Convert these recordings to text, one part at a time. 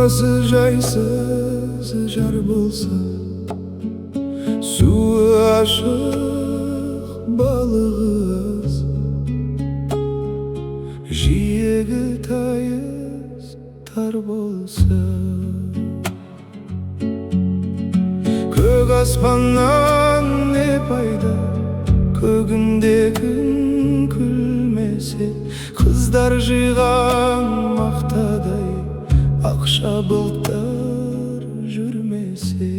Ауасы жайсыз жар болса, суы ашық, балығы аз, жиегі тайыз тар болса, көк аспаннан не пайда, көгінде күн күлмесе, қыздар жиған мақтадай ақша бұлттар жүрмесе,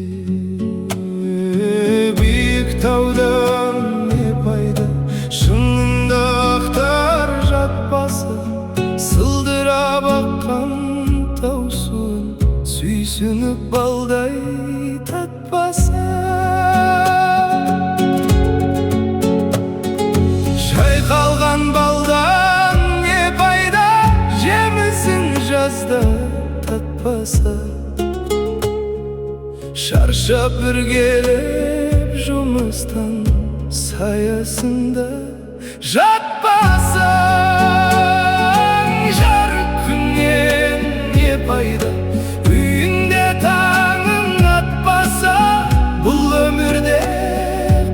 биік таудан не пайда, шыңында ақтар жатпаса, сылдырап аққан тау суын сүйсініп балдай татпаса, шайқалған балдан не пайда, жемісін жазда татпаса, шаршап бір келіп жұмыстан саясында жатпасаң, жарық күннен не пайда, үйінде таңың атпаса, бұл өмірде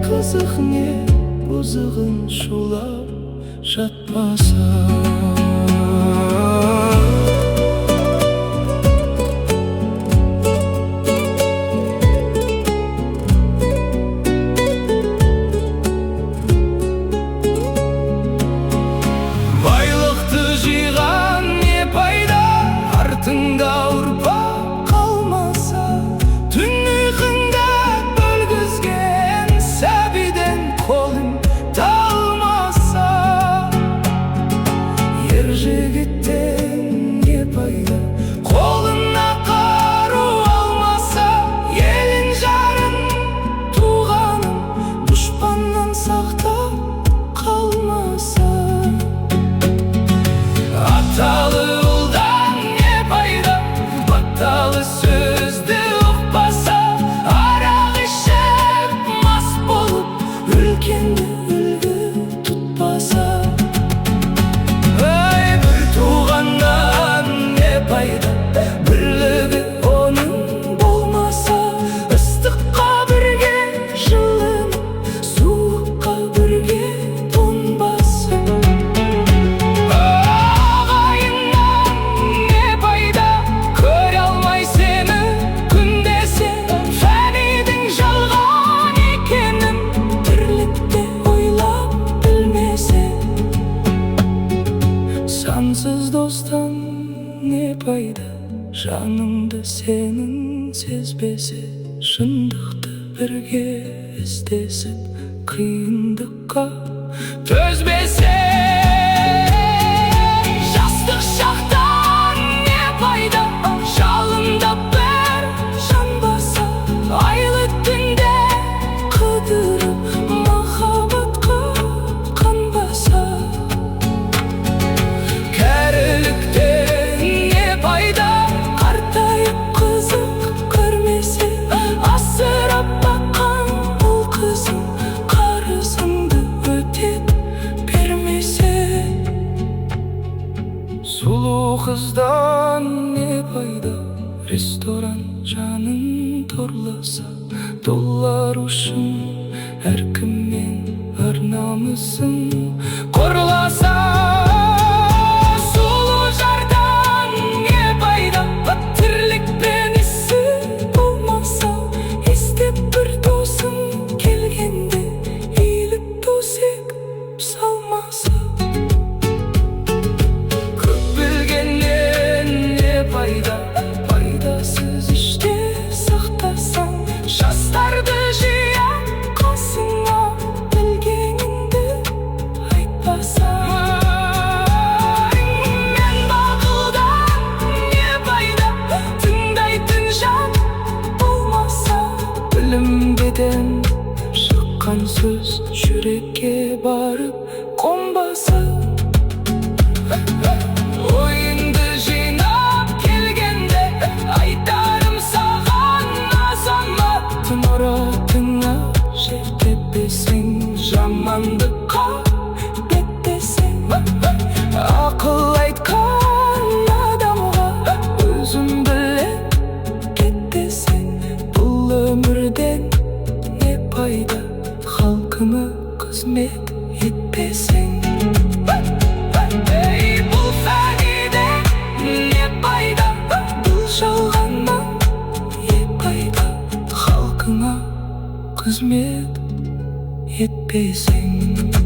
қызық не, бұзығын шулап жатпаса. Байлықты жиған не пайда, артыңда ұрпақ қалмаса, түн ұйқыңда бөлгізген сәбиден қолың талмаса, ер жігіттен не пайда, қолына қару алмаса, елін, жарын, туғанын дұшпаннан сақтап қалмаса, аталы ұлдан не пайда, баталы сөзді ұқпаса, арақ ішіп мас болып үлкенді үлгі тұтпаса, ай, бір туғаннан не пайда, бірлігі оның болмаса, ыстыққа бірге жылынып, суыққа бірге тоңбаса, ағайыннан не пайда, көре алмай сені күндесе, фәнидің жалған екенін тірлікте ойлап білмесе, сансыз достан не пайда, жаныңды сенің сезбесе, шындықты бірге іздесіп қиындыққа төзбесе, жастық шақтан не пайда, жалындап бір жанбаса, айлы түнде қыдырып махаббатқа қанбаса, кәріліктен не пайда, қартайып қызық көрмесе, асырап баққан ұл қызың қарызыңды өтеп бермесе, сұлу қыздан не пайда, ресторан жанын торласа, доллар үшін әркіммен ар намысын қорласа, сұлу жардан не пайда, тірлікпен ісі болмаса, естеп бір досың келгенде иіліп төсек салмаса, көп білгеннен не пайда, пайдасыз іште сақтасаң, жастарды жия қасыңа, білгеніңді айтпасаң. Халқыңа қызмет етпесең. Ей, бұл фәниден не пайда? Бұл жалғаннан не пайда? Халқыңа қызмет етпесең.